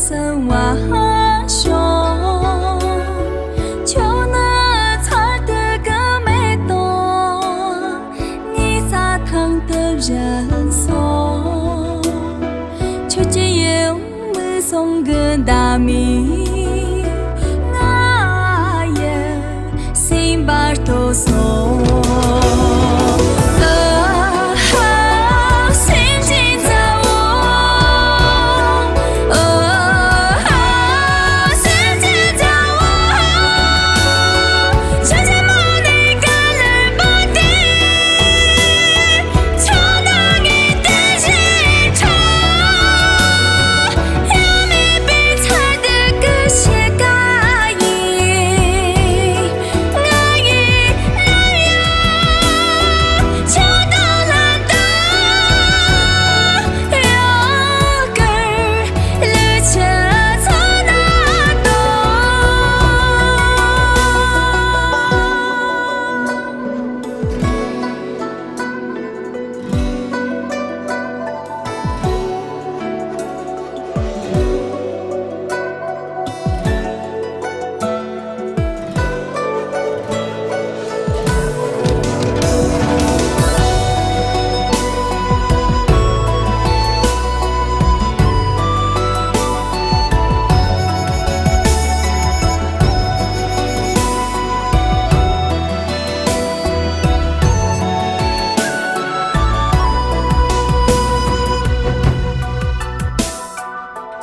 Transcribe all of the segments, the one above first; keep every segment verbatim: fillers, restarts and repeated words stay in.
གསང་བ་ཧ་ཤོ། ཁྱོད་ནི་ཚར་དུ་གི་མེ་ཏོག་ངའི་རྩྭ་ཐང་དུ་བཞད་སོང་། ཁྱོད་ཀྱི་ཡིད་མི་སོང་གི་འདའ་མི་ང་ཡི་སེམས་པར་ལྟོས་སོ། ཨ་ཧ། སེམས་ཅན་མཛའ་བོ། ཨ་ཧ། སེམས་ཅན་མཛའ་བོ། ཁྱོད་ཀྱི་མ་ནས་ག་ལེར་བབས་ཏེ།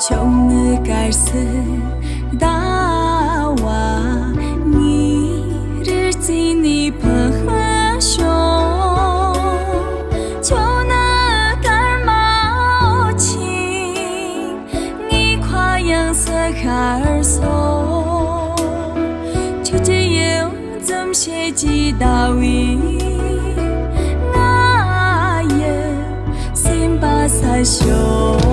ཁྱོད་ནི་དཀར་སེར་ཟླ་བ་གཉིས་རེར་བརྩིས་ནས་ཕུལ་ཤོག། ཁྱོད་ནི་སྐར་མ་འོད་ཆེན་ངའི་མཁའ་དབྱིངས་སུ་ཤར་སོང་། ཁྱོད་ཀྱི་ཡིད་འཛུམ་ཞལ་གྱིས་ཟླ་བས་ང་ཡི་སེམས་པ་གསལ་ཤོག།